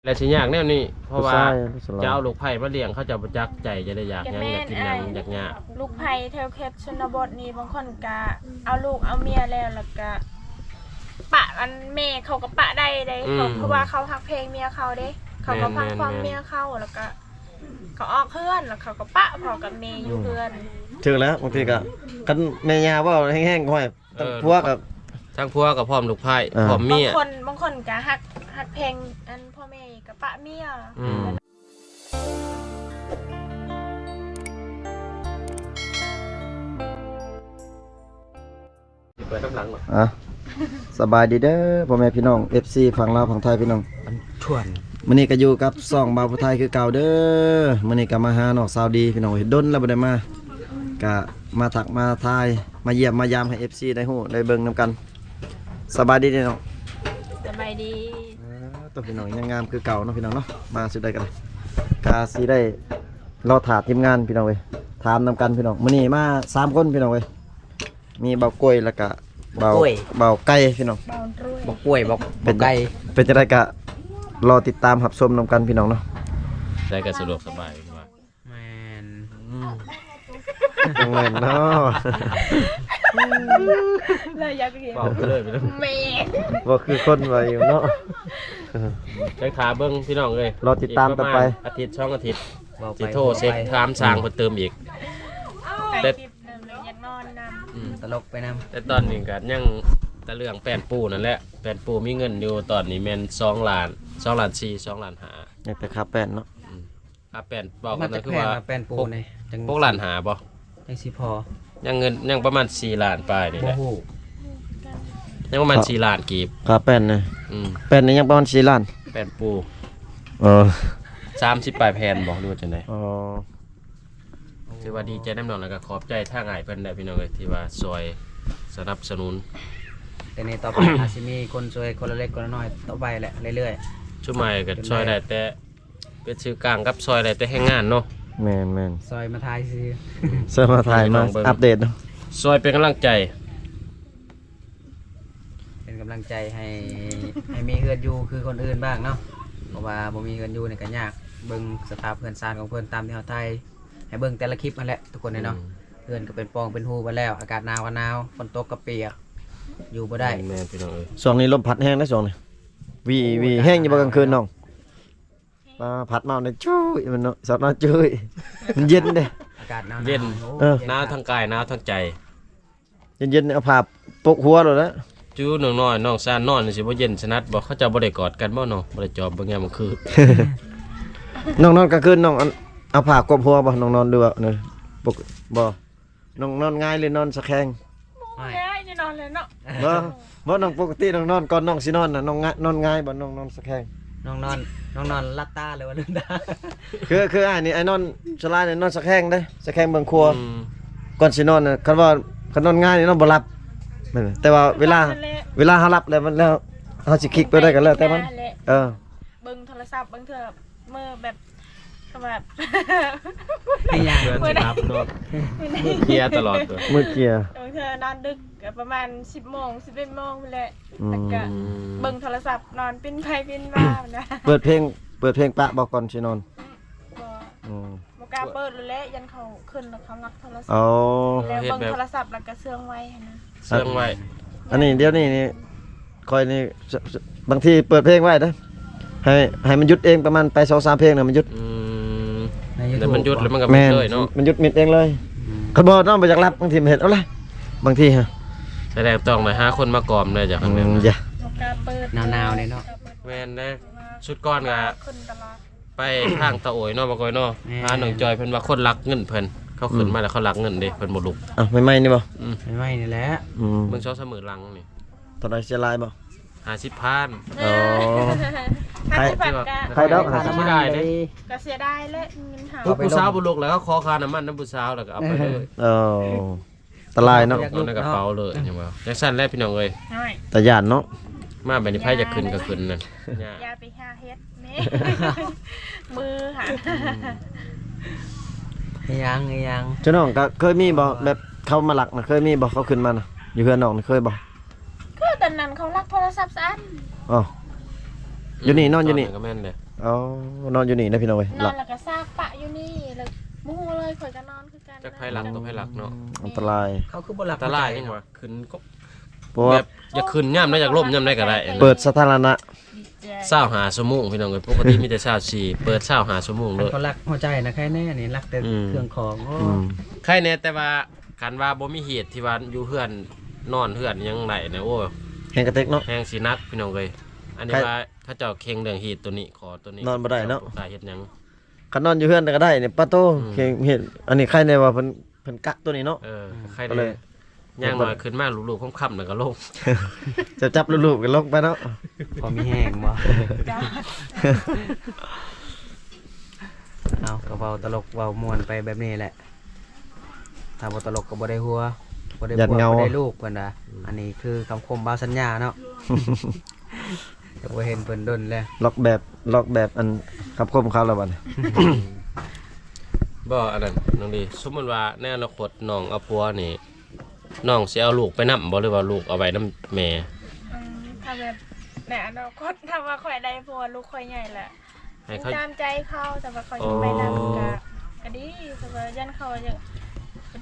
ແຕ່ຊິຍາກແນວນີ້ ເພາະວ່າ ຜູ້ຊາຍ ຜູ້ຊາຍ ຈະເອົາລູກໃພ້ມາລ້ຽງ ເຂົາເຈົ້າບໍ່ຈັກໃຈ ຈະໄດ້ຢາກຫຍັງ ຢາກກິນຫຍັງ ຢາກຍາກ. ລູກໃພ້ແຖວເຂດຊົນນະບົດນີ້ ບາງຄົນກະເອົາລູກເອົາເມຍແລ້ວ ແລ້ວກະປະ ອັນແມ່ເຂົາກະປະໄດ້ເດ້ ອືມ ເພາະວ່າເຂົາຮັກແພງເມຍເຂົາເດ້ ເຂົາກະຟັງຄວາມເມຍເຂົາ ແລ້ວກະເຂົາອອກເຮືອນ ແລ້ວເຂົາກະປະພໍ່ກັບແມ່ຢູ່ເຮືອນ. ຖືກແລ້ວ ບາງທີກະ ຄັນແມ່ຍ່າເວົ້າແຮງໆ ຫ້ອຍ ເອີ ທັງຜົວກັບ ທັງຜົວກໍພ້ອມລູກໃພ້ ເອີ ພ້ອມເມຍ ບາງຄົນ ບາງຄົນກໍຮັກ ຮັກແພງອັນພໍ່ແມ່ກໍປະເມຍ ອືມ ເປີດນຳຫຼັງ ອ່ະ ສະບາຍດີເດີພໍ່ແມ່ພີ່ນ້ອງ ເອັຟຊີ ຝັ່ງລາວຝັ່ງໄທພີ່ນ້ອງ ອັນທວນ ມື້ນີ້ກໍຢູ່ກັບຊ່ອງບ່າວຜູ້ໄທຄືເກົ່າເດີ ມື້ນີ້ກໍມາຫານ້ອງສາວດີພີ່ນ້ອງເອີຍ ດົນແລ້ວບໍ່ໄດ້ມາ ກະມາທັກມາທາຍ ມາຢ້ຽມມາຢາມໃຫ້ເອັຟຊີໄດ້ຮູ້ໄດ້ເບິ່ງນຳກັນ. ສະບາຍດີເດ້ນ້ອງ ສະບາຍດີ ເອີ ໂຕພີ່ນ້ອງຍັງງາມຄືເກົ່າເນາະພີ່ນ້ອງເນາະ ມາສຸດໃດກໍໄດ້ ກະຊິໄດ້ລໍຖ້າທີມງານພີ່ນ້ອງເອີຍ ຖາມນຳກັນພີ່ນ້ອງ ມື້ນີ້ມາສາມຄົນພີ່ນ້ອງເອີຍ ມີບ່າວກ້ວຍ ແລ້ວກະບ່າວ ບ່າວໄກ່ພີ່ນ້ອງ ບ່າວກ້ວຍ ເປັນຈັ່ງໃດກະລໍຕິດຕາມຮັບຊົມນຳກັນພີ່ນ້ອງເນາະ ໃດກໍສະດວກສະບາຍ. ແມ່ນ ອືມ ແມ່ນເນາະ ເລີຍຢາກເຫັນ ເວົ້າໄປເລີຍ ແມ່ນ ບໍ່ຄືຄົນວ່າຢູ່ເນາະ ໄດ້ຖ້າເບິ່ງພີ່ນ້ອງເອີຍ ລໍຕິດຕາມຕໍ່ໄປ ອີກປະມານອາທິດສອງອາທິດ ຊິໂທເຊັກຖາມຊ່າງເພິ່ນຕື່ມອີກ ແຕ່ ຕະຫຼົກໄປນຳ ແຕ່ຕອນນີ້ກໍຍັງແຕ່ເລື່ອງແປ້ນປູນັ້ນແຫຼະ ແປ້ນປູມີເງິນຢູ່ຕອນນີ້ແມ່ນສອງລ້ານ ສອງລ້ານສີ່ ສອງລ້ານຫ້າ ຍັງແຕ່ຄ່າແປ້ນເນາະ ອືມ ຄ່າແປ້ນ ເວົ້າກັນຄືວ່າ ແປ້ນປູນີ້ ຫົກລ້ານຫ້າບໍ່ ຍັງຊິພໍ ຍັງເງິນ ຍັງປະມານສີ່ລ້ານປາຍນີ້ແຫຼະ ບໍ່ຮູ້ ຍັງປະມານສີ່ລ້ານກີບ ຄ່າແປ້ນນະ ອືມ ແປ້ນນີ້ຍັງປະມານສີ່ລ້ານ ແປ້ນປູ ເອີ ສາມສິບປາຍແຜ່ນບໍ່ ຫຼືວ່າຈັ່ງໃດ ອໍ ຖືວ່າດີໃຈນຳນ້ອງ ແລ້ວກໍຂອບໃຈທາງອ້າຍເພິ່ນແຫຼະພີ່ນ້ອງເອີຍ ທີ່ວ່າຊ່ອຍສະໜັບສະໜູນ ແຕ່ນີ້ຕໍ່ໄປ ອາດຊິມີຄົນຊ່ວຍຄົນລະເລັກຄົນລະນ້ອຍຕໍ່ໄປແຫຼະ ເລື້ອຍໆ ຊຸມອ້າຍກໍຊ່ອຍໄດ້ແຕ່ ເປັນສື່ກາງກັບຊ່ອຍໄດ້ແຕ່ແຮງງານເນາະ ແມ່ນໆ ຊ່ອຍມາຖ່າຍຊື່ ຊ່ອຍມາຖ່າຍ ມາອັບເດດເນາະ ຊ່ອຍເປັນກຳລັງໃຈ ເປັນກຳລັງໃຈໃຫ້ ໃຫ້ມີເຮືອນຢູ່ຄືຄົນອື່ນບ້າງເນາະ ເພາະວ່າບໍ່ມີເຮືອນຢູ່ນີ້ກໍຍາກ ເບິ່ງສະພາບເຮືອນຊານຂອງເພິ່ນຕາມທີ່ເຮົາຖ່າຍໃຫ້ເບິ່ງແຕ່ລະຄລິບຫັ້ນແຫຼະ ທຸກຄົນເນາະ ອືມ ເຮືອນກໍເປັນປ່ອງເປັນຮູໄປແລ້ວ ອາກາດໜາວກໍໜາວ ຝົນຕົກກໍປຽກ ຢູ່ບໍ່ໄດ້ ແມ່ນໆ ພີ່ນ້ອງເອີຍ ຊ່ວງນີ້ລົມພັດແຮງເດ້ ຊ່ວງນີ້ ວີ ໂອ້ຍ ວີ ແຮງຢູ່ບໍ່ກາງຄືນນ້ອງ? ມາພັດມາໃນຈຸ້ຍ ມັນເນາະ ສອດມາຈຸ້ຍ ມັນເຢັນເດ້ ອາກາດໜາວໆ ເຢັນ ໂອ້ ເອີ ເຢັນ ໜາວທັງກາຍ ໜາວທັງໃຈ ເຢັນໆ ເອົາຜ້າປົກຫົວໂລດແຫຼະ ຈຸ້ຍ ນ້ອງນ້ອຍ ນ້ອງຊານນອນນີ້ຊິບໍ່ເຢັນສະໜັດບໍ່? ເຂົາເຈົ້າບໍ່ໄດ້ກອດກັນບໍ່ເນາະ? ບໍ່ໄດ້ຈອບເບິ່ງຍາມກາງຄືນ ນ້ອງນອນກາງຄືນ ນ້ອງ ອັນ ເອົາຜ້າກົບຫົວບໍ່? ນ້ອງນອນ ຫຼືວ່າ ເອີ ປົກ ບໍ່? ນ້ອງນອນຫງາຍ ຫຼືນອນສະແຄງ? ໂອ້ຍ ນອນແລ້ວເນາະ ບໍ່ ບໍ່ ນ້ອງ ປົກກະຕິນ້ອງນອນ ກ່ອນນ້ອງຊິນອນນະ ນ້ອງງະ ນອນຫງາຍບໍ່? ນ້ອງນອນສະແຄງ? ນ້ອງນອນ ນ້ອງນອນຫຼັບຕາ ຫຼືວ່າລືມຕາ? ຄື ຄືອ້າຍນີ້ ອ້າຍນອນ ສ່ວນຫຼາຍນີ້ນອນສະແຄງເດ້ ສະແຄງເບື້ອງຂວາ ອືມ ກ່ອນຊິນອນນະ ຄັນວ່າ ຄັນນອນຫງາຍນີ້ນອນບໍ່ຫຼັບ ແມ່ນ ແຕ່ວ່າເວລາ ເວລາເຮົາຫຼັບແລ້ວ ມັນ ແລ້ວເຮົາຊິຄລິກໄປໄດ້ກໍແລ້ວແຕ່ມັນ ເອີ ເບິ່ງໂທລະສັບ ບາງເທື່ອ ມື້ແບບ ກໍແບບ ໃຫ້ຍາ ເພື່ອນຊິຫຼັບເນາະ ມືເຄຍຕະຫຼອດ ມືເຄຍ ບາງເທື່ອນອນດຶກກໍປະມານສິບໂມງ ສິບເອັດໂມງພຸ້ນແຫຼະ ອືມ ແລ້ວກໍເບິ່ງໂທລະສັບ ນອນປິ່ນໄປປິ່ນມານະ ເປີດເພງ ເປີດເພງປະບໍ່ ກ່ອນຊິນອນ? ອືມ ບໍ່ ອືມ ບໍ່ກ້າເປີດແລ້ວແຫຼະ ຢ້ານເຂົາຂຶ້ນແລ້ວເຂົາລັກໂທລະສັບ ອໍ ແລ້ວເບິ່ງໂທລະສັບແລ້ວກໍເຊື່ອງໄວ້ຫັ້ນນະ ເຊື່ອງໄວ້ ອັນນີ້ ດຽວນີ້ນີ້ ຂ້ອຍນີ້ ບາງທີເປີດເພງໄວ້ເດ້ ໃຫ້ ໃຫ້ມັນຢຸດເອງ ປະມານໄປສອງສາມເພງນະ ມັນຢຸດ ອືມ ໃນຢູທູບ ມັນຢຸດແລ້ວມັນກໍ ແມ່ນ ເລີຍເນາະ ມັນຢຸດມິດເອງເລີຍ ອືມ ຄັນບໍ່ນອນບໍ່ຢາກຫຼັບ ບາງທີມັນເຮັດ ເອົາລະ ບາງທີຮະ ສະແດງຕ້ອງໄດ້ຫາຄົນມາກ່ອມເດ້ ຈາກ ອືມ ນັ້ນ ບໍ່ກ້າເປີດ ໜາວໆເດ້ເນາະ ແມ່ນເດ້ ຊຸດກ່ອນກໍຂຶ້ນຕະຫຼອດ ໄປທາງຕາໂອຍເນາະ ບໍ່ກ້ອຍເນາະ ແມ່ນ ຫານ້ອງຈອຍ ເພິ່ນວ່າຄົນລັກເງິນເພິ່ນ ເຂົາຂຶ້ນມາແລ້ວເຂົາລັກເງິນເດ້ ເພິ່ນບໍ່ລຸກ ອ້າວ ໃໝ່ໆນີ້ບໍ່? ອືມ ໃໝ່ໆນີ້ແຫຼະ ອືມ ເບິ່ງສອງສາມມື້ຫຼັງນີ້ ເທົ່າໃດ ເສຍຫຼາຍບໍ່? ຫ້າສິບພັນ ອໍ ໃຜ ຫ້າສິບພັນກໍ ໃຜດອກ ຫ້າສິບພັນ ເສຍດາຍເດ້ ກໍເສຍດາຍແຫຼະ ເງິນເຮົາ ຜູ້ສາວບໍ່ລຸກແລ້ວ ເຂົາຂໍຄ່ານ້ຳມັນນຳຜູ້ສາວ ແລ້ວກໍເອົາໄປເລີຍ ເອີ ອັນຕະລາຍເນາະ ເອົາໃນກະເປົາເລີຍ ຍັງວ່າ ຈັ່ງຊັ້ນແຫຼະພີ່ນ້ອງເອີຍ ຕາຢ້ານເນາະ ມາແບບນີ້ໃຜຢາກຂຶ້ນກໍຂຶ້ນນະ ຢ່າໄປຫາເຮັດແມ່ ມືຫາ ອີຫຍັງ ອີຫຍັງ ເຈົ້ານ້ອງກໍເຄີຍມີບໍ່ ແບບເຂົາມາລັກນະ ເຄີຍມີບໍ່ ເຂົາຂຶ້ນມານະ ຢູ່ເຮືອນນ້ອງນີ້ເຄີຍບໍ່? ຄືຕອນນັ້ນເຂົາລັກໂທລະສັບຊະອັນ ອໍ ຢູ່ນີ້ ນອນຢູ່ນີ້ ຕອນນັ້ນກໍແມ່ນເດ້ ອໍ ນອນຢູ່ນີ້ນະພີ່ນ້ອງເອີຍ. ນອນແລ້ວກໍຊາກປະຢູ່ນີ້ ແລ້ວບໍ່ຮູ້ເລີຍ ຂ້ອຍກໍນອນຄືກັນ. ຈັກໃຜລັກ ຕົວໃຜລັກເນາະ. ອັນຕະລາຍ. ເຂົາຄືບໍ່ລັກ ອັນຕະລາຍ ຫົວໃຈ ຍັງວ່າຂຶ້ນກໍ ເພາະວ່າ ແບບ ຢາກຂຶ້ນຍາມໃດ ຢາກລົງຍາມໃດກໍໄດ້. ເປີດສາທາລະນະ ຊາວຫ້າຊົ່ວໂມງພີ່ນ້ອງເອີຍ. ປົກກະຕິມີແຕ່ຊາວສີ່ ເປີດຊາວຫ້າຊົ່ວໂມງເລີຍ. ຄັນເຂົາລັກຫົວໃຈນະ ໃຄແນ່ນີ້ ລັກແຕ່ ອືມ ເຄື່ອງຂອງ. ອືມ ໃຄແນ່ ແຕ່ວ່າຄັນວ່າບໍ່ມີຮີດທີ່ວ່າຢູ່ເຮືອນ ນອນເຮືອນຫຍັງໄດ້ນະ ໂອ້ ແຮງກະເຕັກເນາະ ແຮງຊິໜັກພີ່ນ້ອງເອີຍ. ອັນນີ້ວ່າເຂົາເຈົ້າເຄັ່ງເລື່ອງຮີດຕົວນີ້ ຂໍຕົວນີ້ ນອນບໍ່ໄດ້ເນາະ ບໍ່ກ້າເຮັດຫຍັງ. ຄັນນອນຢູ່ເຮືອນກໍໄດ້ນີ້ ປາໂຕ ອືມ ເຄັ່ງເຮັດ. ອັນນີ້ໃຄແນ່ວ່າເພິ່ນ ເພິ່ນກັກຕົວນີ້ເນາະ. ເອີ ອືມ ໃຄແນ່ ຢ່າງໜ້ອຍຂຶ້ນມາລູກໆຄ່ຳໆ ແລ້ວກໍລົງ ຈັບໆລູບໆ ກໍລົງໄປເນາະ. ພໍມີແຮງບໍ່? ເອົາ ກໍເວົ້າຕະຫຼົກເວົ້າມ່ວນໄປແບບນີ້ແຫຼະ. ຖ້າບໍ່ຕະຫຼົກກໍບໍ່ໄດ້ຜົວ ບໍ່ໄດ້ຜົວກໍບໍ່ໄດ້ລູກ ເພິ່ນວ່າ. ອັນນີ້ຄືຄຳຄົມບ່າວສັນຍາເນາະ. ແຕ່ບໍ່ເຫັນເພິ່ນດົນແລ້ວ. ລັອກແບບ ລັອກແບບອັນຄຳຄົມເຂົາແລ້ວບັດນີ້. ບໍ່ ອັນນັ້ນນ້ອງດີ ສົມມຸດວ່າໃນອະນາຄົດນ້ອງເອົາຜົວນີ້ ນ້ອງຊິເອົາລູກໄປນຳບໍ່ ຫຼືວ່າລູກເອົາໄວ້ນຳແມ່? ອືມ ຖ້າແບບໃນອະນາຄົດ ຖ້າວ່າຂ້ອຍໄດ້ຜົວ ລູກຂ້ອຍໃຫຍ່ແລ້ວ ໃຫ້ເຂົາ ຕາມໃຈເຂົາ ແຕ່ວ່າເຂົາ ໂອ້ ຢາກໄປນຳກໍ ກໍດີ ແຕ່ວ່າຢ້ານເຂົາຢາກ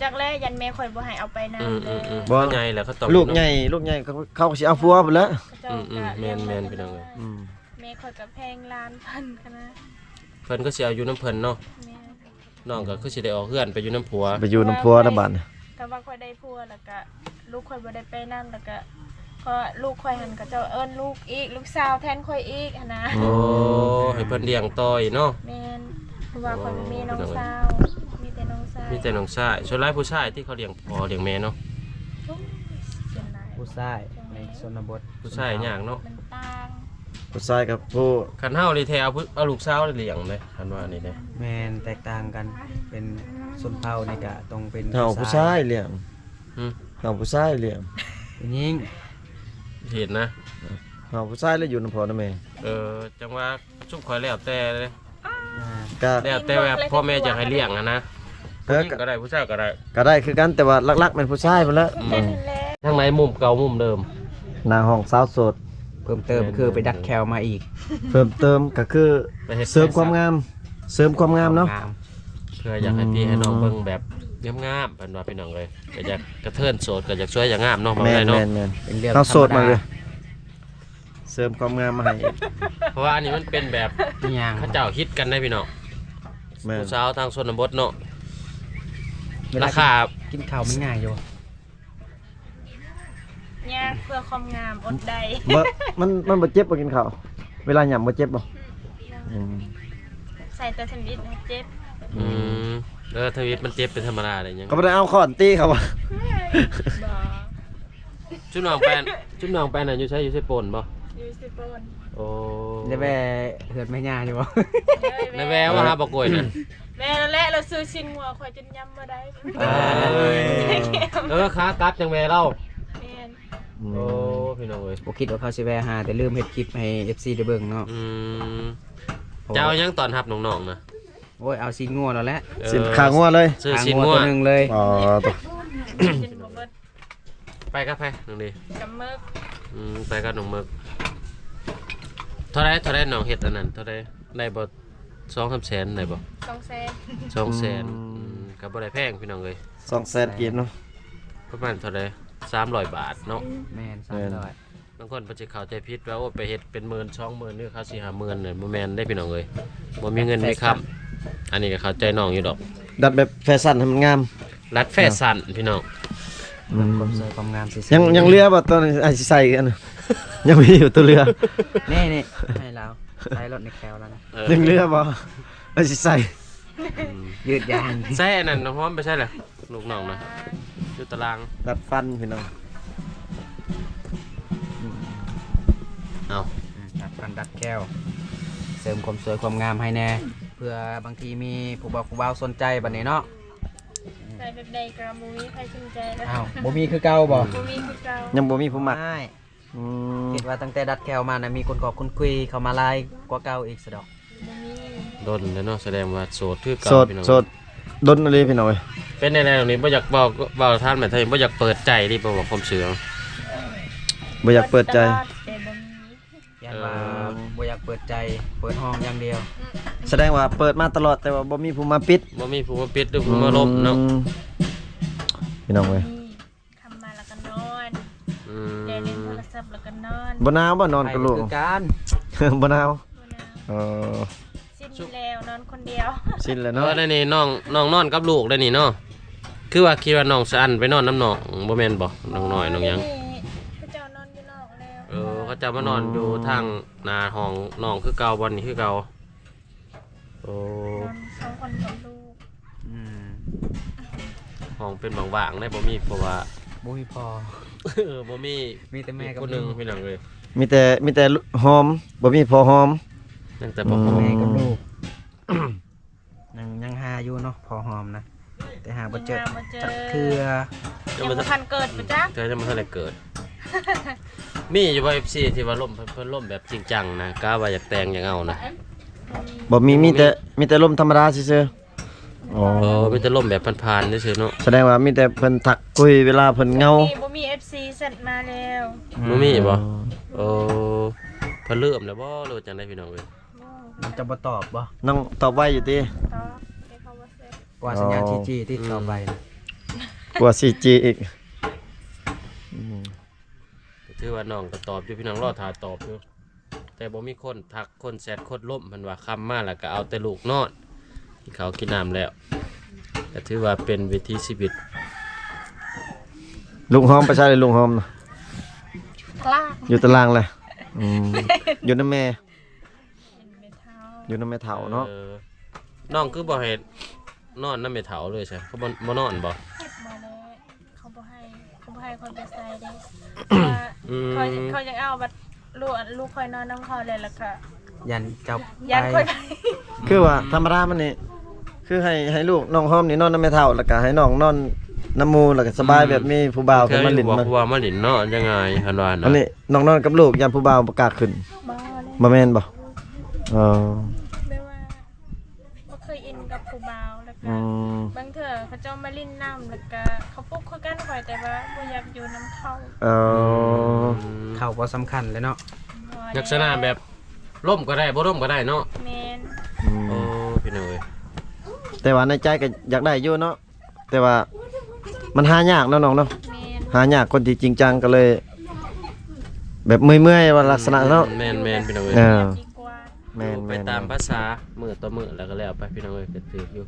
ຈັກແຫຼະ ຢ້ານແມ່ຂ້ອຍບໍ່ໃຫ້ເອົາໄປນຳ. ອືມໆໆ ເພາະໃຫຍ່ແລ້ວ ເຂົາຕ້ອງ ລູກໃຫຍ່ ລູກໃຫຍ່ ເຂົາ ເຂົາກໍຊິເອົາຜົວພຸ້ນແຫຼະ. ອືມໆ ແມ່ນໆ ພີ່ນ້ອງເອີຍ. ອືມ ແມ່ຂ້ອຍກໍແພງຫຼານເພິ່ນຫັ້ນນະ ເພິ່ນກໍຊິເອົາຢູ່ນຳເພິ່ນເນາະ. ແມ່ນ. ນ້ອງກໍຄືຊິໄດ້ອອກເຮືອນໄປຢູ່ນຳຜົວ ໄປຢູ່ນຳຜົວແລ້ວບາດນີ້. ຖ້າວ່າຂ້ອຍໄດ້ຜົວແລ້ວກະ ລູກຂ້ອຍບໍ່ໄດ້ໄປນຳ ແລ້ວກະ ເພາະວ່າລູກຂ້ອຍຫັ້ນ ເຂົາເຈົ້າເອີ້ນລູກອີກ ລູກສາວແທນຂ້ອຍອີກຫັ້ນນະ. ໂອ້ ໃຫ້ເພິ່ນລ້ຽງຕໍ່ອີກເນາະ. ແມ່ນ ເພາະວ່າຂ້ອຍບໍ່ມີນ້ອງສາວ ໂອ້ຍ ມີແຕ່ນ້ອງຊາຍ ມີແຕ່ນ້ອງຊາຍ. ສ່ວນຫຼາຍຜູ້ຊາຍທີ່ເຂົາລ້ຽງພໍ່ລ້ຽງແມ່ເນາະ. ໂອ້ຍ ສ່ວນຫຼາຍ ຜູ້ຊາຍໃນຊົນນະບົດ ຜູ້ຊາຍຍາກເນາະ ມັນຕ່າງ. ຜູ້ຊາຍກັບຜູ້ ຄັນເຮົານີ້ແທ້ເອົາຜູ້ ເອົາລູກສາວໄປລ້ຽງເດ້ ຄັນວ່ານີ້ເດ້. ແມ່ນ ແຕກຕ່າງກັນ ເປັນຊົນເຜົ່ານີ້ກະຕ້ອງເປັນ ເຮົາຜູ້ຊາຍລ້ຽງ. ຫຶ? ເຮົາຜູ້ຊາຍລ້ຽງ ຜູ້ຍິງ. ເຫັນນະ ເຮົາຜູ້ຊາຍແລ້ວຢູ່ນຳພໍ່ນຳແມ່. ເອີ ຈັ່ງວ່າຊຸມຂ້ອຍແລ້ວແຕ່ເດ້. ອ່າ ກະ ແລ້ວແຕ່ວ່າພໍ່ແມ່ຢາກໃຫ້ລ້ຽງຫັ້ນນະ. ເອີ ຜູ້ຍິງກໍໄດ້ ຜູ້ຊາຍກໍໄດ້ ກໍໄດ້ຄືກັນ ແຕ່ວ່າຫຼັກໆແມ່ນຜູ້ຊາຍພຸ້ນແຫຼະ. ອືມ ທາງໃນມຸມເກົ່າມຸມເດີມ ໜ້າຫ້ອງສາວໂສດ. ເພີ່ມເຕີມ ແມ່ນ ຄືໄປດັດແຂ້ວມາອີກ. ເພີ່ມເຕີມກໍຄື ໄປເຮັດ ເສີມຄວາມງາມ ເສີມຄວາມງາມເນາະ ຄວາມງາມ ເພື່ອຢາກໃຫ້ພີ່ໃຫ້ນ້ອງເບິ່ງແບບງາມໆ ເພິ່ນວ່າ ພີ່ນ້ອງເອີຍ. ກໍຢາກກະເທີນໂສດ ກໍຢາກສວຍຢາກງາມເນາະ ເວົ້າໄດ້ເນາະ. ແມ່ນໆ ເປັນເລື່ອງທຳມະດາ ເຮົາໂສດມາເລີຍ. ເສີມຄວາມງາມມາໃຫ້ ເພາະວ່າອັນນີ້ມັນເປັນແບບ ອີຫຍັງ ເຂົາເຈົ້າຮິດກັນໄດ໋ພີ່ນ້ອງ. ແມ່ນ ຜູ້ສາວທາງຊົນນະບົດເນາະ. ເວລາ ລາຄາ ກິນ ກິນເຂົ້າມັນງ່າຍຢູ່. ຍາກ ເພື່ອຄວາມງາມ ອົດໄດ້. ບໍ່ ມັນ ມັນບໍ່ເຈັບບໍ່ກິນເຂົ້າ ເວລາຫຍ້ຳບໍ່ເຈັບບໍ່? ອືມ ອືມ ໃສ່ແຕ່ທຳອິດນະເຈັບ. ອືມ ອືມ ເອີ ທຳອິດມັນເຈັບເປັນທຳມະດາເດ້. ຍັງ ກໍບໍ່ໄດ້ເອົາຄ້ອນຕີເຂົາບໍ່? ບໍ່. ຊຸມນ້ອງໄປ ຊຸມນ້ອງໄປນັ້ນຢູ່ໃສ? ຢູ່ເຊໂປນບໍ່? ຢູ່ເຊໂປນ. ໂອ້ ໄດ້ແວ່ເຮືອນແມ່ຍ່າຢູ່ບໍ່? ໄດ້ແວ່ ໄດ້ແວ່ມາຫາບໍ່ໂກຍນະ. ແມ່ນແຫຼະ ລາວຊື້ຊີ້ນງົວຂ້ອຍຈົນຍຳບໍ່ໄດ້. ເອີ ເອີ ຂາກັບຈັ່ງແວ່ລາວ. ແມ່ນ. ອືມ ໂອ້ ພີ່ນ້ອງເອີຍ ບໍ່ຄິດວ່າເຂົາຊິແວ່ຫາ ແຕ່ລືມເຮັດຄລິບໃຫ້ເອັຟຊີໄດ້ເບິ່ງເນາະ. ອືມ ເຈົ້າເອົາຫຍັງຕ້ອນຮັບນ້ອງໆນະ? ໂອ້ຍ ເອົາຊີ້ນງົວແລ້ວແຫຼະ. ເອີ ຊີ້ນ ຂາງົວເລີຍ ຊື້ຊີ້ນງົວ ຂາງົວຕົວໜຶ່ງເລີຍ. ອໍ ໂຕ ກິນບໍ່ເບິດ. ໄປກັບໃຜນ້ອງດີ? ກັບເມິກ. ອືມ ໄປກັບນ້ອງເມິກ. ເທົ່າໃດ ເທົ່າໃດນ້ອງເຮັດອັນນັ້ນ ເທົ່າໃດ ໄດ້ບໍ່? ສອງສາມແສນໄດ້ບໍ່? ສອງແສນ. ສອງແສນ. ອືມ ອືມ ກໍບໍ່ໄດ້ແພງພີ່ນ້ອງເອີຍ ສອງແສນກີບເນາະ ປະມານເທົ່າໃດ? ສາມຮ້ອຍບາດເນາະ. ແມ່ນ ສາມຮ້ອຍ. ບາງຄົນເພິ່ນຊິເຂົ້າໃຈຜິດວ່າ ໂອ້ ໄປເຮັດເປັນໝື່ນ ສອງໝື່ນ ຫຼືເຂົາຊິຫາໝື່ນ ບໍ່ແມ່ນເດ້ພີ່ນ້ອງເອີຍ ບໍ່ມີເງິນມີຄຳ. ອັນນີ້ກໍເຂົ້າໃຈນ້ອງຢູ່ດອກ ດັດແບບແຟຊັນໃຫ້ມັນງາມ. ລັດແຟຊັນ ເນາະ ພີ່ນ້ອງ. ອືມ ຄວາມສວຍຄວາມງາມຊື່ໆ. ຍັງ ຍັງເຫຼືອບໍ່? ຕອນນີ້ອ້າຍຊິໃສ່ອັນ ຍັງມີຢູ່ຕົວເຫຼືອ. ນີ້ໆ ໃຫ້ລາວໃສ່ລົດໃນແຄວລາວນະ. ເອີ ຍັງເຫຼືອບໍ່? ອ້າຍຊິໃສ່. ອືມ ຍືດຍານ. ໃສ່ອັນນັ້ນ ນ້ຳຫອມໄປໃສລະ? ລູກນ້ອງນະ ຢູ່ຕາລາງ. ດັດຟັນພີ່ນ້ອງ. ເອົາ ອືມ ດັດຟັນດັດແຂ້ວ ເສີມຄວາມສວຍຄວາມງາມໃຫ້ແດ່ ເພື່ອບາງທີມີຜູ້ບໍ່າຜູ້ບ່າວສົນໃຈບັດນີ້ເນາະ. ໃສ່ແບບໃດກໍບໍ່ມີໃຜສົນໃຈແລ້ວ. ອ້າວ ບໍ່ມີຄືເກົ່າບໍ່? ບໍ່ມີຄືເກົ່າ. ຍັງບໍ່ມີຜູ້ມັກ. ອືມ ຄິດວ່າຕັ້ງແຕ່ດັດແຂ້ວມານະ ມີຄົນຂໍຄົນຄຸຍເຂົ້າມາຫຼາຍກວ່າເກົ່າອີກຊະດອກ. ບໍ່ມີ. ດົນແລ້ວເນາະ ສະແດງວ່າໂສດຄືເກົ່າ. ໂສດ ພີ່ນ້ອງ ໂສດດົນອີ່ຫຼີພີ່ນ້ອງເອີຍ. ເປັນແນວນີ້ບໍ່ຢາກເວົ້າ ເວົ້າທ່ານແມ່ນ ບໍ່ຢາກເປີດໃຈນີ້ ບໍ່ວ່າຄວາມເຊື່ອ ບໍ່ຢາກເປີດໃຈ. ເປີດຕະຫຼອດ ແຕ່ບໍ່ມີ. ຢ້ານວ່າ ເອີ ບໍ່ຢາກເປີ ເປີດໃຈ ເປີດຫ້ອງຢ່າງດຽວ. ສະແດງວ່າເປີດມາຕະຫຼອດ ແຕ່ວ່າບໍ່ມີຜູ້ມາປິດ ບໍ່ມີຜູ້ມາປິດ ຫຼືຜູ້ມາລົບເນາະ. ອືມ ພີ່ນ້ອງເອີຍ ຄ່ຳມາແລ້ວກໍນອນ. ອືມ ໄດ້ຫຼິ້ນໂທລະສັບແລ້ວກໍນອນ. ບໍ່ໜາວບໍ່ ນອນກັບລູກ? ຄືກັນ ບໍ່ໜາວ. ບໍ່ໜາວ. ເອີ ຊິນແລ້ວ ນອນຄົນດຽວ ຊິນແລ້ວເນາະ. ເອີ ແລ້ວນີ້ນ້ອງ ນ້ອງນອນກັບລູກໄດ້ນີ້ເນາະ. ຄືວ່າຄິດວ່ານ້ອງສະອັນໄປນອນນຳນ້ອງ ບໍ່ແມ່ນບໍ່? ນ້ອງນ້ອຍ ນ້ອງຫຍັງ? ເຂົາເຈົ້ານອນຢູ່ນອກແລ້ວ. ເອີ ເຂົາເຈົ້າມານອນຢູ່ທາງໜ້າຫ້ອງນ້ອງຄືເກົ່າ ບ່ອນນີ້ຄືເກົ່າ. ໂອ້ ນອນສອງຄົນກັບລູກ. ອືມ ຫ້ອງເປັນບາງໆໄດ໋ ບໍ່ມີ ເພາະວ່າບໍ່ມີພໍ່. ເອີ ບໍ່ມີ ມີແຕ່ແມ່ກັບລູກ ພີ່ນ້ອງເອີຍ. ມີແຕ່ ມີແຕ່ຫອມ ບໍ່ມີພໍ່ຫອມ. ຍັງແຕ່ພໍ່ຫອມ ອືມ ແມ່ກັບລູກ. ຍັງ ຍັງຫາຢູ່ເນາະ ພໍ່ຫອມນະ ແຕ່ຫາບໍ່ເຈີ ຍັງຫາບໍ່ເຈີຈັກເທື່ອ. ຍັງບໍ່ທັນເກີດບໍ່ຈັກ ເທື່ອ ຍັງບໍ່ທັນໄດ້ເກີດ. ມີຢູ່ບໍ່ ເອັຟຊີ ທີ່ວ່າລົມ ເພິ່ນ ເພິ່ນລົມແບບຈິງຈັງນະ ກະວ່າຢາກແຕ່ງຢາກເອົານະ? ບໍ່ມີ ມີແຕ່ ມີແຕ່ລົມທຳມະດາຊື່ໆ. ອໍ ເອີ ມີແຕ່ລົມແບບຜ່ານໆຊື່ໆເນາະ. ສະແດງວ່າມີແຕ່ເພິ່ນທັກຄຸຍເວລາເພິ່ນເຫງົາ. ບໍ່ມີ ບໍ່ມີ ເອັຟຊີ ແຊັດມາແລ້ວ. ບໍ່ມີບໍ່? ອໍ ເອີ ເພິ່ນລືມແລ້ວບໍ່ ຫຼືວ່າຈັ່ງໃດ ພີ່ນ້ອງເອີຍ? ມັນຈະບໍ່ຕອບບໍ່? ນ້ອງຕອບໄວຢູ່ຕິ? ຕອບ ແຕ່ເຂົາບໍ່ແຊັດ. ກວ່າສັນຍານ ອືມ ສີ່ຈີ ຕິ ອືມ ຕອບໄວນະ ກວ່າສີ່ຈີອີກ. ອືມ ກໍຖືວ່ານ້ອງກໍຕອບຢູ່ ພີ່ນ້ອງ ລໍຖ້າຕອບຢູ່ ແຕ່ບໍ່ມີຄົນທັກ ຄົນແຊັດ ຄົນລົມ. ເພິ່ນວ່າຄ່ຳມາແລ້ວກໍເອົາແຕ່ລູກນອນ ກິນເຂົ້າກິນນ້ຳແລ້ວ ກໍຖືວ່າເປັນວິຖີຊີວິດ. ລຸງຫອມໄປໃສລະ ລຸງຫອມນະ? ຕາລາງ ຢູ່ຕາລາງແຫຼະ. ອືມ ຢູ່ນຳແມ່ ຢູ່ນຳແມ່ເຖົ້າເນາະ. ເອີ ນ້ອງຄືບໍ່ໃຫ້ນອນນຳແມ່ເຖົ້າເລີຍຊະ? ເຂົາບໍ່ ບໍ່ນອນບໍ່? ບໍ່ແລ້ວ ເຂົາບໍ່ໃຫ້ ເຂົາບໍ່ໃຫ້ຂ້ອຍໄປໃສເດ້. ອືມ ເພາະວ່າຂ້ອຍ ຂ້ອຍຢາກເອົາບັດລູກ ອັນ ລູກຂ້ອຍນອນນຳເຂົາແລ້ວ ແລ້ວກະຢ້ານເຈົ້າ ຢ້ານຂ້ອຍໄປ. ຄືວ່າທຳມະດາມັນນີ້ ຄືໃຫ້ ໃຫ້ລູກນ້ອງຫອມນີ້ນອນນຳແມ່ເຖົ້າ ແລ້ວກະໃຫ້ນ້ອງນອນນຳໝູ່ ແລ້ວກະສະບາຍ. ອືມ ແບບມີຜູ້ບ່າວເພິ່ນມາຫຼິ້ນ ຜູ້ບ່າວມາຫຼິ້ນເນາະ ຍັງງ່າຍ ຄັນວ່ານະ. ອັນນີ້ນ້ອງນອນກັບລູກ ຢ້ານຜູ້ບ່າວບໍ່ກ້າຂຶ້ນ. ບໍ່ແລ້ວ ບໍ່ແມ່ນບໍ່? ອໍ ແບບວ່າບໍ່ເຄີຍອິນກັບຜູ້ບ່າວ ແລ້ວ ອືມ ບາງເທື່ອເຂົາເຈົ້າມາຫຼິ້ນນຳ ແລ້ວກະເຂົາປຸກຄືກັນຂ້ອຍ ແຕ່ວ່າບໍ່ຢາກຢູ່ນຳເຂົາ. ເອີ ເຂົາບໍ່ສຳຄັນແຫຼະເນາະ. ລັກສະນະແບບລົມກໍໄດ້ ບໍ່ລົມກໍໄດ້ເນາະ. ແມ່ນ. ອືມ ໂອ້ ພີ່ນ້ອງເອີຍ ແຕ່ວ່າໃນໃຈກໍຢາກໄດ້ຢູ່ເນາະ ແຕ່ວ່າມັນຫາຍາກເນາະນ້ອງເນາະ. ແມ່ນ. ຫາຍາກ ຄົນທີ່ຈິງຈັງກໍເລີຍແບບເມື່ອຍໆ ວ່າລັກສະນະເນາະ. ແມ່ນໆ ພີ່ນ້ອງເອີຍ. ເອີ ດີກວ່າ. ແມ່ນໆ ຢູ່ໄປຕາມພາສາ ມື້ຕໍ່ມື້ແລ້ວກໍແລ້ວໄປ ພີ່ນ້ອງເອີຍ ກໍຖືກຢູ່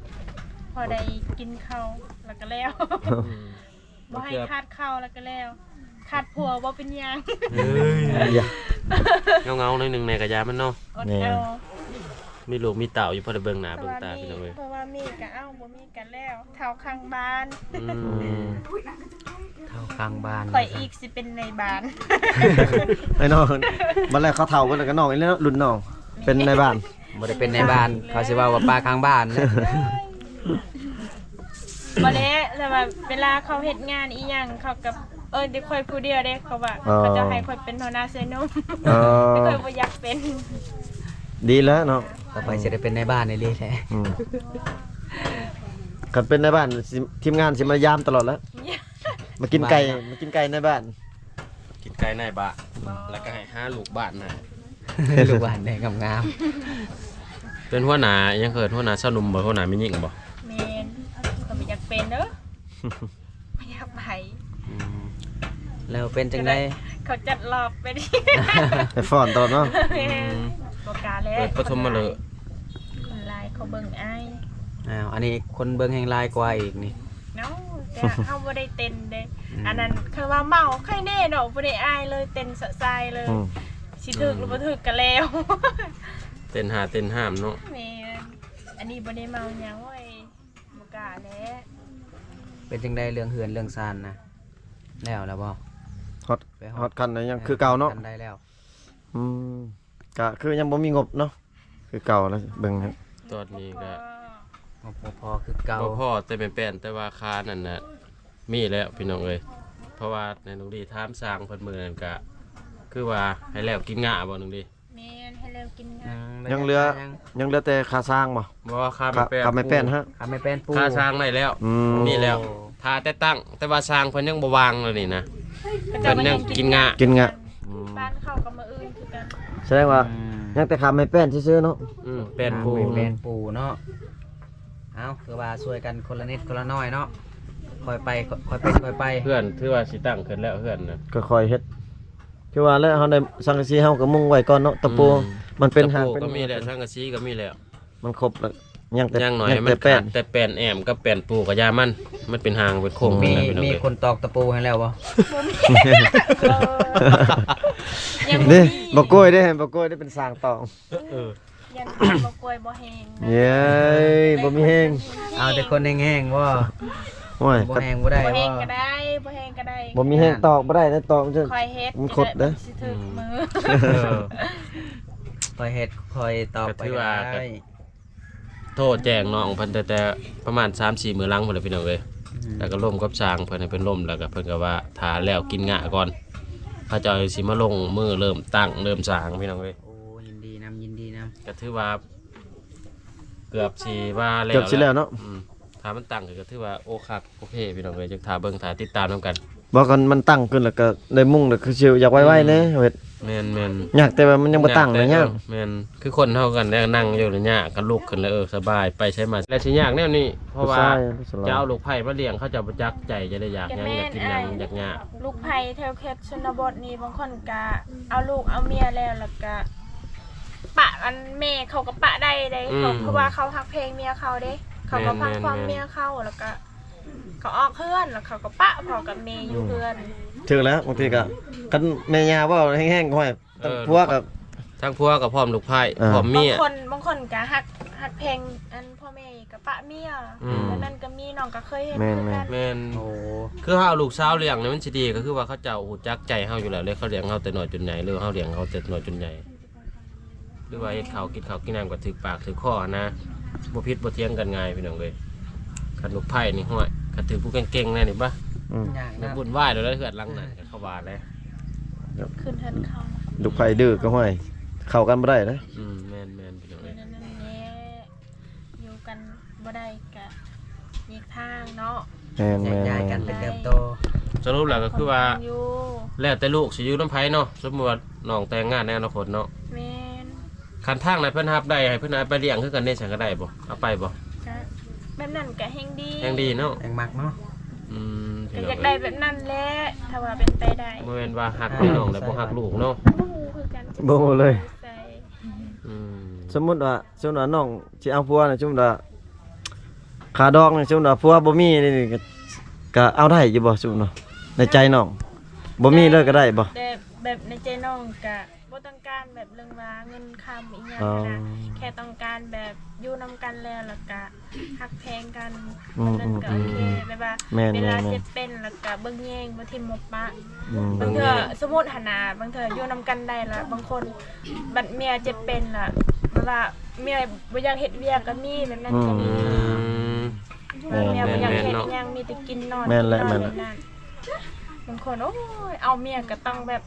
ພໍໄດ້ກິນເຂົ້າແລ້ວກໍແລ້ວ. ອືມ ບໍ່ໃຫ້ຂາດເຂົ້າແລ້ວກໍແລ້ວ ຂາດຜົວບໍ່ເປັນຫຍັງ. ເອີຍ ເຫງົາໆໜ້ອຍໜຶ່ງແດ່ກໍຢ່າມັນເນາະ. ອດເອົາ ມີລູກມີເຕົ້າຢູ່ ພໍໄດ້ເບິ່ງໜ້າເບິ່ງຕາ ພີ່ນ້ອງເອີຍ. ເພາະວ່າມີກໍເອົາ ບໍ່ມີກໍແລ້ວ ເຖົ້າຂ້າງບ້ານ. ອືມ ເຖົ້າຂ້າງບ້ານ ຂ້ອຍອີກຊິເປັນນາຍບ້ານ. ໄອ້ນ້ອງ ບັດແລ້ວເຂົາເຖົ້າເບິດແລ້ວກໍນ້ອງອີກແລ້ວເນາະ ລຸ້ນນ້ອງເປັນນາຍບ້ານ. ບໍ່ໄດ້ເປັນນາຍບ້ານ ເຂົາຊິເວົ້າວ່າປ້າຂ້າງບ້ານ. ບໍ່ແລ້ວ ແຕ່ວ່າເວລາເຂົາເຮັດງານອີ່ຫຍັງ ເຂົາກໍ ເອີ ແຕ່ຂ້ອຍຜູ້ດຽວເດ້ ເຂົາວ່າ ອໍ ເຂົາເຈົ້າໃຫ້ຂ້ອຍເປັນຫົວໜ້າເຊໂນ. ອໍ ແຕ່ຂ້ອຍບໍ່ຢາກເປັນ. ດີແລ້ວເນາະ ຕໍ່ໄປຊິໄດ້ເປັນນາຍບ້ານອີ່ຫຼີແຫຼະ. ອືມ ຄັນເປັນນາຍບ້ານ ຊິ ທີມງານຊິມາຍາມຕະຫຼອດແລ້ວ ມາກິນໄກ່ ມາກິນໄກ່ໃນບ້ານ. ກິນໄກ່ໃນບ້ານ ແລ້ວກໍໃຫ້ຫາລູກບ້ານນະ. ລູກບ້ານແດ່ງາມໆ. ເປັນຫົວໜ້າຫຍັງ ເອີ້ນຫົວໜ້າຊາວໜຸ່ມບໍ່ ຫົວໜ້າແມ່ຍິງບໍ່? ແມ່ນ. ຂ້ອຍບໍ່ຢາກເປັນເດີ ບໍ່ຢາກໄປ. ອືມ ແລ້ວເປັນຈັ່ງໃດ? ເຂົາຈັດລອບໄປດິ ໄປຟ້ອນຕອນເນາະ. ແມ່ນ. ອືມ ບໍ່ກ້າແລ້ວ ເປີດປະຖົມມະເລີກ ຄົນຫຼາຍ ເຂົາເບິ່ງອາຍ. ອ້າວ ອັນນີ້ຄົນເບິ່ງແຮ່ງຫຼາຍກວ່າອີກນີ້. ເນາະ ແຕ່ເຮົາບໍ່ໄດ້ເຕັ້ນເດ້. ອືມ ອັນນັ້ນ ຄັນວ່າເມົາໄຄແນ່ເນາະ ບໍ່ໄດ້ອາຍເລີຍ ເຕັ້ນສະສາຍເລີຍ. ອືມ ຊິຖືກ ອືມ ຫຼືບໍ່ຖືກກໍແລ້ວ ເຕັ້ນຫາເຕັ້ນຫ້າມເນາະ. ແມ່ນ. ອັນນີ້ບໍ່ໄດ້ເມົາຫຍັງ ໂອ້ຍ ບໍ່ກ້າແຫຼະ. ເປັນຈັ່ງໃດເລື່ອງເຮືອນເລື່ອງຊານນະ ແລ້ວແລ້ວບໍ່? ຮອດ ໄປຮອດ ຮອດຂັ້ນໃດຍັງ ເອີ ຄືເກົ່າເນາະ? ຂັ້ນໃດແລ້ວ? ອືມ ກະຄືຍັງບໍ່ມີງົບເນາະ ຄືເກົ່າແລ້ວ ເບິ່ງ ຕອນນີ້ກະ ງົບບໍ່ພໍຄືເກົ່າ ບໍ່ພໍແຕ່ແມ່ນແປ້ນ ແຕ່ວ່າຄານນັ້ນນະ ມີແລ້ວພີ່ນ້ອງເອີຍ. ເພາະວ່າໃນນ້ອງດີຖາມຊ່າງເພິ່ນມື້ນັ້ນກະ ຄືວ່າໃຫ້ແລ້ວກິນຫຍ້າບໍ່ນ້ອງດີ? ແມ່ນ ໃຫ້ແລ້ວກິນຫຍ້າ. ອືມ ຍັງເຫຼືອ ຍັງເຫຼືອແຕ່ຄາຊ່າງບໍ່? ບໍ່ ຄາໄມ້ແປ້ນ ຄາໄມ້ແປ້ນ ປູ ຮະ ຄາໄມ້ແປ້ນປູ ຄາຊ່າງໄດ້ແລ້ວ. ອືມ ນີ້ແລ້ວ ຖ້າແຕ່ຕັ້ງ ແຕ່ວ່າຊ່າງເພິ່ນຍັງບໍ່ວ່າງເລີຍນີ້ນະ ເພິ່ນຍັງກິນຫຍ້າ ກິນຫຍ້າ. ອືມ ບ້ານເຂົາກໍມື້ອື່ນຄືກັນ. ສະແດງວ່າ ອືມ ຍັງແຕ່ຂາໄມ້ແປ້ນຊື່ໆເນາະ. ອືມ ແປ້ນປູ ແປ້ນປູເນາະ. ເອົາ ຄືວ່າຊ່ວຍກັນຄົນລະນິດຄົນລະໜ້ອຍເນາະ ຄ່ອຍໄປ ຄ່ອຍເປັນຄ່ອຍໄປ. ເຮືອນຖືວ່າຊິຕັ້ງຂຶ້ນແລ້ວ ເຮືອນນະ ຄ່ອຍໆເຮັດ. ຄືວ່າແລ້ວ ເຮົາໄດ້ສັງກະສີ ເຮົາກໍມຸງໄວ້ກ່ອນເນາະ. ຕະປູ ອືມ ມັນເປັນຫາງ ຕະປູກໍມີແລ້ວ ສັງກະສີກໍມີແລ້ວ ມັນຄົບແລ້ວ. ຍັງແຕ່ ຍັງໜ້ອຍ ຍັງແຕ່ແປ້ນ ແຕ່ແປ້ນແອ້ມກັບແປ້ນປູກໍຢ່າມັນ ມັນເປັນຫາງເປັນໂຄງ. ມີ ພີ່ນ້ອງເອີຍ ມີຄົນຕອກຕະປູໃຫ້ແລ້ວບໍ່? ບໍ່ມີ ຍັງບໍ່ມີ. ນີ້ ບໍ່ໂກ້ຍເດ້ ບໍ່ໂກ້ຍໄດ້ເປັນຊ່າງຕອກ. ເອີ ຢ້ານບໍ່ໂກ້ຍບໍ່ແຮງ. ເຢ້ຍ ບໍ່ມີແຮງ. ເອົາແຕ່ຄົນແຮງໆບໍ່? ໂອ້ຍ ບໍ່ແຮງບໍ່ໄດ້ ບໍ່ແຮງກໍໄດ້ ບໍ່ແຮງກໍໄດ້. ບໍ່ມີແຮງຕອກບໍ່ໄດ້ນະ ຕອກມັນຈະ ຄ່ອຍເຮັດ ມັນຄົດເດ້ ມັນຊິຖືກມື. ອືມ ເອີ ຄ່ອຍເຮັດຄ່ອຍຕອກໄປກໍໄດ້. ໂທແຈ້ງນ້ອງເພິ່ນແຕ່ ແຕ່ປະມານສາມສີ່ມື້ຫຼັງພຸ້ນແຫຼະ ພີ່ນ້ອງເອີຍ. ອືມ ແລ້ວກໍລົມກັບຊ່າງເພິ່ນ ໃຫ້ເພິ່ນລົມ ແລ້ວກໍເພິ່ນກໍວ່າຖ້າແລ້ວກິນງາກ່ອນ ເຂົາເຈົ້າຊິມາລົງມືເລີ່ມຕັ້ງເລີ່ມສ້າງ ພີ່ນ້ອງເອີຍ. ໂອ້ ຍິນດີນຳ ຍິນດີນຳ. ກໍຖືວ່າເກືອບຊິວ່າແລ້ວ ເກືອບຊິແລ້ວເນາະ. ອືມ ຖ້າມັນຕັ້ງກໍຖືວ່າໂອຄັກ ໂອເຄ ພີ່ນ້ອງເອີຍ. ຈັ່ງຖ້າເບິ່ງຖ້າຕິດຕາມນຳກັນ. ບໍ່ ຄັນມັນຕັ້ງຂຶ້ນແລ້ວກໍໄດ້ມຸງ ແລ້ວຄືຊິຢາກໄວໆແດ່ເຮັດ. ແມ່ນໆ ຍາກແຕ່ວ່າມັນຍັງບໍ່ຕັ້ງນະ ຍາກ. ແມ່ນ ຄືຄົນເຮົາກັນແດ່ ນັ່ງຢູ່ລະຍະກໍລຸກຂຶ້ນແລ້ວ ເອີ ສະບາຍ ໄປໃສມາ ແລ້ວຊິຍາກແນວນີ້ ເພາະວ່າຈະເອົາລູກໃພ້ມາລ້ຽງ ເຂົາເຈົ້າບໍ່ຈັກໃຈ ຈະໄດ້ຢາກຫຍັງ ຢາກກິນຫຍັງ ຢາກຍາກ. ລູກໃພ້ແຖວເຂດຊົນນະບົດນີ້ ບາງຄົນກະເອົາລູກເອົາເມຍແລ້ວ ແລ້ວກະປະ ອັນແມ່ເຂົາກໍປະໄດ້ເດ້ ອືມ ເພາະວ່າເຂົາຮັກແພງເມຍເຂົາເດ້ ເຂົາກໍຟັງຄວາມເມຍເຂົາ ແລ້ວກະ ເຂົາອອກເຮືອນແລ້ວເຂົາກໍປະພໍ່ກັບແມ່ຢູ່ເຮືອນ. ຖືກແລ້ວ ບາງທີກໍ ອືມ ຄັນແມ່ຍ່າເວົ້າແຮງໆ ໂອ້ຍ ເອີ ທັງຜົວກັບ ທັງຜົວກໍພ້ອມລູກໃພ້ ເອີ ພ້ອມເມຍ. ບາງຄົນ ບາງຄົນກໍຮັກ ຮັກແພງອັນພໍ່ແມ່ກໍປະເມຍ. ອືມ ແບບນັ້ນກໍມີ ນ້ອງກໍເຄີຍເຫັນຄືກັນ. ແມ່ນໆ ແມ່ນ. ໂອ້ ຄືເຮົາເອົາລູກສາວລ້ຽງນີ້ ມັນຊິດີ ກໍຄືວ່າເຂົາເຈົ້າຮູ້ຈັກໃຈເຮົາຢູ່ແລ້ວເດ້ ເຂົາລ້ຽງເຮົາແຕ່ນ້ອຍຈົນໃຫຍ່ ຫຼືເຮົາລ້ຽງເຂົາແຕ່ນ້ອຍຈົນໃຫຍ່. ຫຼືວ່າເຮັດເຂົ້າ ກິນເຂົ້າກິນນ້ຳກໍຖືກປາກຖືກຄໍຫັ້ນນະ ບໍ່ຜິດບໍ່ຖຽງກັນງ່າຍ ພີ່ນ້ອງເອີຍ. ຄັນລູກໃພ້ນີ້ ຫ້ວຍ ຄັນຖືກຜູ້ເກັ່ງໆແນ່ນີ້ ບາ ອືມ ຍາກນະ ວຸ່ນວາຍໂລດເຮືອນຫຼັງນັ້ນ ເຂົາວ່າແຫຼະ ຂຶ້ນເຮືອນເຂົາ. ລູກໃພ້ດື້ກໍ ຫ້ວຍ ເຂົ້າກັນບໍ່ໄດ້ເດ້. ອືມ ແມ່ນໆ ພີ່ນ້ອງເອີຍ ຢູ່ກັນບໍ່ໄດ້ກະແຍກທາງເນາະ. ແມ່ນໆ ແຍກຍ້າຍກັນໄປເຕີບໂຕ. ສະຫຼຸບແລ້ວກໍຄືວ່າ ແລ້ວແຕ່ລູກຊິຢູ່ນຳໃຜເນາະ. ສົມມຸດວ່ານ້ອງແຕ່ງງານໃນອະນາຄົດເນາະ. ແມ່ນ. ຄັນທາງໃດເພິ່ນຮັບໄດ້ ໃຫ້ເພິ່ນເອົາໄປລ້ຽງຄືກັນເດ້ ຊັ້ນກໍໄດ້ບໍ່? ເອົາໄປບໍ່? ກະແບບນັ້ນກະແຮງດີ ແຮງດີເນາະ ແຮງມັກເນາະ. ອືມ ກໍຢາກໄດ້ແບບນັ້ນແຫຼະ ຖ້າວ່າເປັນໄປໄດ້. ບໍ່ແມ່ນວ່າຮັກແຕ່ນ້ອງແລ້ວບໍ່ຮັກລູກເນາະ. ບໍ່ຮູ້ຄືກັນ ບໍ່ຮູ້ເລີຍ. ອືມ ສົມມຸດວ່າ ສົມມຸດວ່ານ້ອງຊິເອົາຜົວນະ ສົມມຸດວ່າຄ່າດອງນີ້ ສົມມຸດວ່າຜົວບໍ່ມີນີ້ ກໍ ກໍເອົາໄດ້ຢູ່ບໍ່? ສົມມຸດວ່າໃນໃຈນ້ອງ ບໍ່ມີເລີຍກໍໄດ້ບໍ່? ແຕ່ແບບໃນໃຈນ້ອງກະບໍ່ຕ້ອງການແບບເລື່ອງວ່າເງິນຄຳອີ່ຫຍັງຫັ້ນນະ. ອໍ ແຄ່ຕ້ອງການແບບຢູ່ນຳກັນແລ້ວ ແລ້ວກະຮັກແພງກັນ ອືມ ແບບນັ້ນກໍໂອເຄ. ອືມ ແບບວ່າ ແມ່ນໆໆ ເວລາເຈັບເປັນ ແລ້ວກະເບິ່ງແຍງ ບໍ່ຖິ້ມບໍ່ປະ. ອືມ ບາງເທື່ອ ເບິ່ງແຍງ ສົມມຸດຫັ້ນນະ ບາງເທື່ອຢູ່ນຳກັນໄດ້ລະ ບາງຄົນ ບັດເມຍເຈັບເປັນລະ ແບບວ່າເມຍບໍ່ຢາກເຮັດວຽກກໍມີ ແບບນັ້ນກໍມີ. ອືມ ແມ່ນໆ ເມຍບໍ່ຢາກເຮັດຫຍັງ ມີແຕ່ກິນນອນ ແມ່ນແຫຼະ ກິນນອນ ແມ່ນແຫຼະ ແບບນັ້ນ. ບາງຄົນ ໂອ້ຍ ເອົາເມຍກໍຕ້ອງແບບ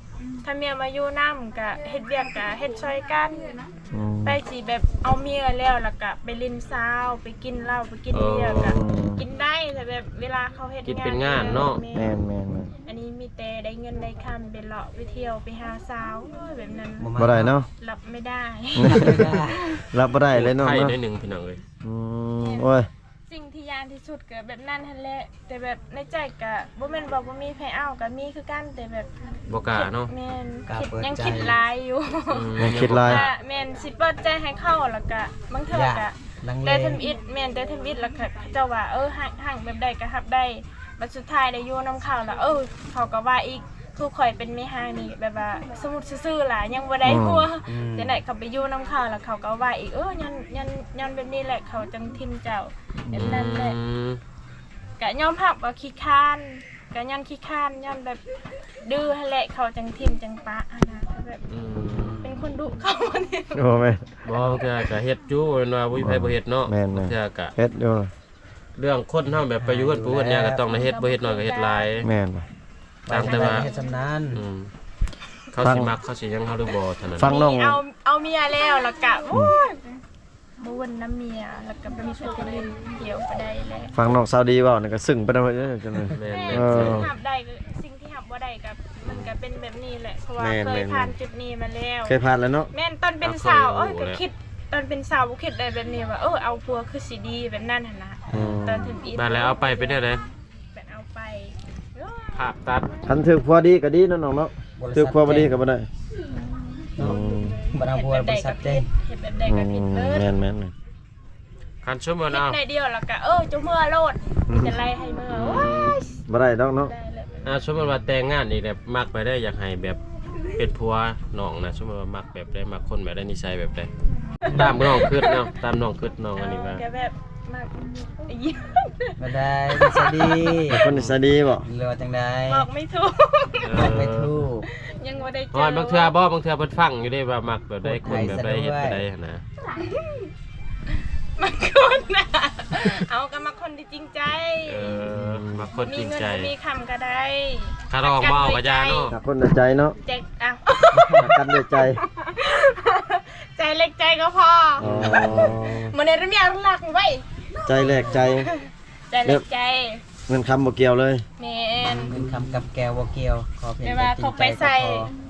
ຖ້າເມຍມາຢູ່ນຳກໍເຮັດວຽກກໍເຮັດຊ່ອຍກັນ. ອືມ ໄປຊິແບບເອົາເມຍແລ້ວ ແລ້ວກໍໄປຫຼິ້ນສາວ ໄປກິນເຫຼົ້າ ໄປກິນເບຍ ເອີ ກໍກິນໄດ້ ແຕ່ແບບເວລາເຂົາເຮັດ ກິນເປັນງານເນາະ. ແມ່ນ ແມ່ນໆໆ ອັນນີ້ມີແຕ່ໄດ້ເງິນໄດ້ຄຳ ໄປເລາະໄປທ່ຽວໄປຫາສາວ ໂອ້ຍ ແບບນັ້ນ ບໍ່ໄດ້ເນາະ ຮັບບໍ່ໄດ້ ຮັບບໍ່ໄດ້ເລີຍເນາະ. ໄທໜ້ອຍໜຶ່ງ ພີ່ນ້ອງເອີຍ. ອືມ ໂອ້ຍ ສິ່ງທີ່ຢ້ານທີ່ສຸດກໍແບບນັ້ນຫັ້ນແຫຼະ ແຕ່ແບບໃນໃຈກໍບໍ່ແມ່ນວ່າບໍ່ມີໃຜເອົາ ກໍມີຄືກັນ ແຕ່ແບບບໍ່ກ້າເນາະ. ແມ່ນ ຄິດ ຍັງຄິດຫຼາຍຢູ່. ອືມ ຍັງຄິດຫຼາຍ. ແມ່ນ ຊິເປີດໃຈໃຫ້ເຂົາ ແລ້ວກໍບາງເທື່ອກໍແຕ່ທຳອິດ. ແມ່ນ ແຕ່ທຳອິດ ແລ້ວກໍເຂົາເຈົ້າວ່າ ເອີ ຮັກ ຮັກແບບໃດກໍຮັບໄດ້. ບັດສຸດທ້າຍໄດ້ຢູ່ນຳເຂົາລະ ເອີ ເຂົາກໍວ່າອີກ ຄືຂ້ອຍເປັນແມ່ຮ້າງນີ້ ແບບວ່າ ສົມມຸດຊື່ໆລະ ຍັງບໍ່ໄດ້ຜົວ ອືມ ຈັ່ງໃດເຂົາໄປຢູ່ນຳເຂົາລະ ເຂົາກໍວ່າອີກ ເອີ ຍ້ອນ ຍ້ອນ ຍ້ອນແບບນີ້ແຫຼະ ເຂົາຈັ່ງຖິ້ມເຈົ້າ ແບບນັ້ນແຫຼະ. ອືມ ກະຍອມຮັບວ່າຂີ້ຄ້ານ ກະຍ້ອນຂີ້ຄ້ານ ຍ້ອນແບບດື້ຫັ້ນແຫຼະ ເຂົາຈັ່ງຖິ້ມຈັ່ງປະຫັ້ນນະ ແບບ ອືມ ເປັນຄົນດຸເຂົານີ້. ໂອ້ ແມ່ນ ບໍ່ ບາງເທື່ອກະເຮັດຢູ່ ແມ່ນວ່າບໍ່ມີໃຜບໍ່ເຮັດເນາະ. ແມ່ນໆ ບາງເທື່ອກະເຮັດຢູ່. ເລື່ອງຄົນເຮົາແບບໄປຢູ່ເຮືອນປູເຮືອນຍາກໍຕ້ອງໄດ້ເຮັດ ບໍ່ເຮັດໜ້ອຍກໍເຮັດຫຼາຍ. ແມ່ນ. ຕ່າງແຕ່ວ່າເຮັດສ່ຳນັ້ນ. ອືມ ເຂົາຊິມັກ ເຂົາຊິຫຍັງເຮົາຫຼືບໍ່ເທົ່ານັ້ນ. ຟັງນ້ອງ ເອົາ ເອົາເມຍແລ້ວ ແລ້ວກະ ອືມ ໂອ້ຍ ບໍ່ວົນນຳເມຍ ແລ້ວກະມີແຕ່ໄປຫຼິ້ນທ່ຽວໄປໄດ້ແຫຼະ. ຟັງນ້ອງສາວດີເວົ້ານີ້ກໍຊຶ້ງໄປນຳເລີຍ. ແມ່ນໆ ເອີ ສິ່ງທີ່ຮັບໄດ້ ສິ່ງທີ່ຮັບບໍ່ໄດ້ກໍ ມັນກໍເປັນແບບນີ້ແຫຼະ ເພາະວ່າ ແມ່ນ ເຄີຍ ແມ່ນ ຜ່ານຈຸດນີ້ມາແລ້ວ ເຄີຍຜ່ານແລ້ວເນາະ. ແມ່ນ ຕອນເປັນສາວ ໂອ້ຍ ກໍຄິດ ຕອນເປັນສາວບໍ່ຄິດໄດ້ແບບນີ້ວ່າ ເອີ ເອົາຜົວຄືຊິດີແບບນັ້ນຫັ້ນນະ. ອືມ ຕອນທຳອິດ ບາດແລ້ວເອົາໄປເປັນແນວໃດ? ເປັນເອົາໄປ ພາບຕັດ ຄັນຖືກຜົວດີກໍດີເນາະນ້ອງເນາະ ຖືກຜົວບໍ່ດີກໍບໍ່ໄດ້. ອືມ ບັດເອົາຜົວບໍ່ຊັດເຈນ ເຮັດແບບໃດກໍຜິດເບີດ. ອືມ ແມ່ນໆ ຄັນສົມມຸດເອົາ ໜ້ອຍດຽວແລ້ວກໍ ເອີ ເຈົ້າເມືອໂລດ ອືມ ມີແຕ່ໄລ່ໃຫ້ເມືອ. ໂອ້ຍ ບໍ່ໄດ້ດອກເນາະ. ໄດ້ແລ້ວ ອ່າ ສົມມຸດວ່າແຕ່ງງານອີກແລ້ວ ມັກແບບໃດ ຢາກໃຫ້ແບບເປັນຜົວນ້ອງນະ? ສົມມຸດວ່າມັກແບບໃດ? ມັກຄົນແບບໃດ? ນິໄສແບບໃດ? ຕາມນ້ອງຄິດເນາະ ຕາມນ້ອງຄິດນ້ອງອັນນີ້ວ່າ ເອີ ກໍແບບມັກ ບໍ່ໄດ້ ນິໄສດີ ເປັນຄົນນິໄສດີບໍ່ ຫຼືວ່າຈັ່ງໃດ? ບອກໄມ່ຖືກ ເອີ ບອກໄມ່ຖືກ ຍັງບໍ່ໄດ້ເຈີ. ໂອ້ຍ ບາງເທື່ອບໍ່ ບາງເທື່ອເພິ່ນຟັງຢູ່ເດ້ວ່າມັກແບບໃດ ຄົນແບບໃດ ເຮັດແບບໃດຫັ້ນນະ. ມັກຄົນນະ ເອົາ ກໍມັກຄົນທີ່ຈິງໃຈ. ເອີ ມັກຄົນຈິງໃຈ ມີເງິນບໍ່ມີຄຳກໍໄດ້ ຄ່າດອງບໍ່ເອົາກໍຢ່າເນາະ. ຮັກຄົນດ້ວຍໃຈເນາະ ແຈກ ເອົາ ຮັກກັນດ້ວຍໃຈ ໃຈເລັກໃຈກໍພໍ. ອໍ ມື້ນີ້ເຮົາມີອັນລັກໄວ້ ໃຈແລກໃຈ ໃຈແລກໃຈ ເງິນຄຳບໍ່ກ່ຽວເລີຍ. ແມ່ນ ເງິນຄຳກັບແກ້ວບໍ່ກ່ຽວ ຂໍພຽງແຕ່ຈິງໃຈກໍພໍ. ແຕ່ວ່າເຂົາໄປໃສ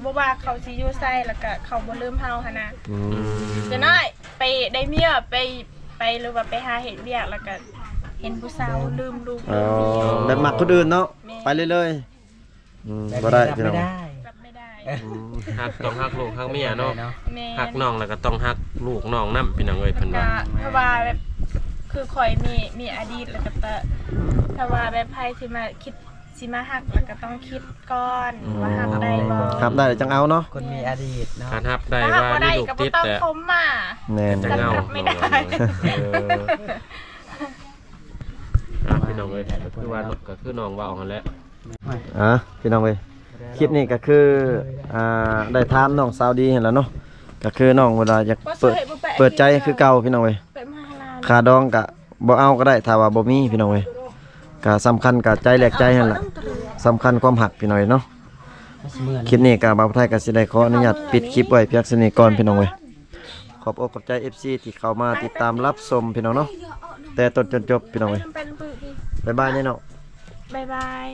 ບໍ່ວ່າເຂົາຊິຢູ່ໃສ ແລ້ວກໍເຂົາບໍ່ລືມເຮົາຫັ້ນນະ. ອືມ ຈະນ້ອຍ ໄປໄດ້ເມຍ ໄປ ໄປ ຫຼືວ່າໄປຫາເຮັດວຽກ ແລ້ວກໍເຫັນຜູ້ສາວລືມລູກ ອໍ ລືມເມຍ ແບບມັກຄົນອື່ນເນາະ. ແມ່ນ ໄປເລື້ອຍໆ. ອືມ ແບບນີ້ ບໍ່ໄດ້ ຮັບ ພີ່ນ້ອງ ບໍ່ໄດ້ ຮັບໄມ່ໄດ້. ອືມ ຮັກ ຕ້ອງຮັກລູກຮັກເມຍເນາະ. ແມ່ນ ຮັກນ້ອງແລ້ວກໍຕ້ອງຮັກລູກນ້ອງນຳ ພີ່ນ້ອງເອີຍ ເພິ່ນວ່າ. ກໍ ເພາະວ່າແບບ ຄືຂ້ອຍມີ ມີອະດີດ ແລ້ວກໍ ຖ້າວ່າແບບໃຜຊິມາຄິດ ຊິມາຮັກ ແລ້ວກໍຕ້ອງຄິດກ່ອນ ອືມ ວ່າຮັບໄດ້ບໍ່ ຮັບໄດ້ຈັ່ງເອົາເນາະ. ຄົນມີອະດີດເນາະ ຄັນຮັບໄດ້ວ່າມີລູກຕິດ ກໍບໍ່ຕ້ອງຄົມມາ. ແມ່ນ ຈັ່ງເອົາ ຮັບໄມ່ໄດ້. ເອີ ອ່ະ ພີ່ນ້ອງເອີຍ ກໍຄືວ່າ ກໍຄືນ້ອງເວົ້າຫັ້ນແຫຼະ. ອ່ະ ພີ່ນ້ອງເອີຍ ຄລິບນີ້ກໍຄື ອ່າ ໄດ້ຖາມນ້ອງສາວດີຫັ້ນແຫຼະເນາະ ກໍຄືນ້ອງເວລາຢາກເປີດ ເປີດໃຈຄືເກົ່າ ພີ່ນ້ອງເອີຍ. ຄ່າດອງກໍບໍ່ເອົາກໍໄດ້ ຖ້າວ່າບໍ່ມີ ພີ່ນ້ອງເອີຍ. ກໍສຳຄັນກໍໃຈແລກໃຈຫັ້ນລະ ສຳຄັນຄວາມຮັກ ພີ່ນ້ອງເອີຍເນາະ. ຄລິບນີ້ກໍບ່າວໄທກໍຊິໄດ້ຂໍອະນຸຍາດປິດຄລິບໄວ້ພຽງສ່ຳນີ້ກ່ອນ ພີ່ນ້ອງເອີຍ. ຂອບອົກຂອບໃຈ ເອັຟຊີ ທີ່ເຂົ້າມາຕິດຕາມຮັບຊົມ ພີ່ນ້ອງເນາະ ແຕ່ຕົ້ນຈົນຈົບ ພີ່ນ້ອງເອີຍ. ບາຍບາຍແນ່ເນາະ ບາຍບາຍ.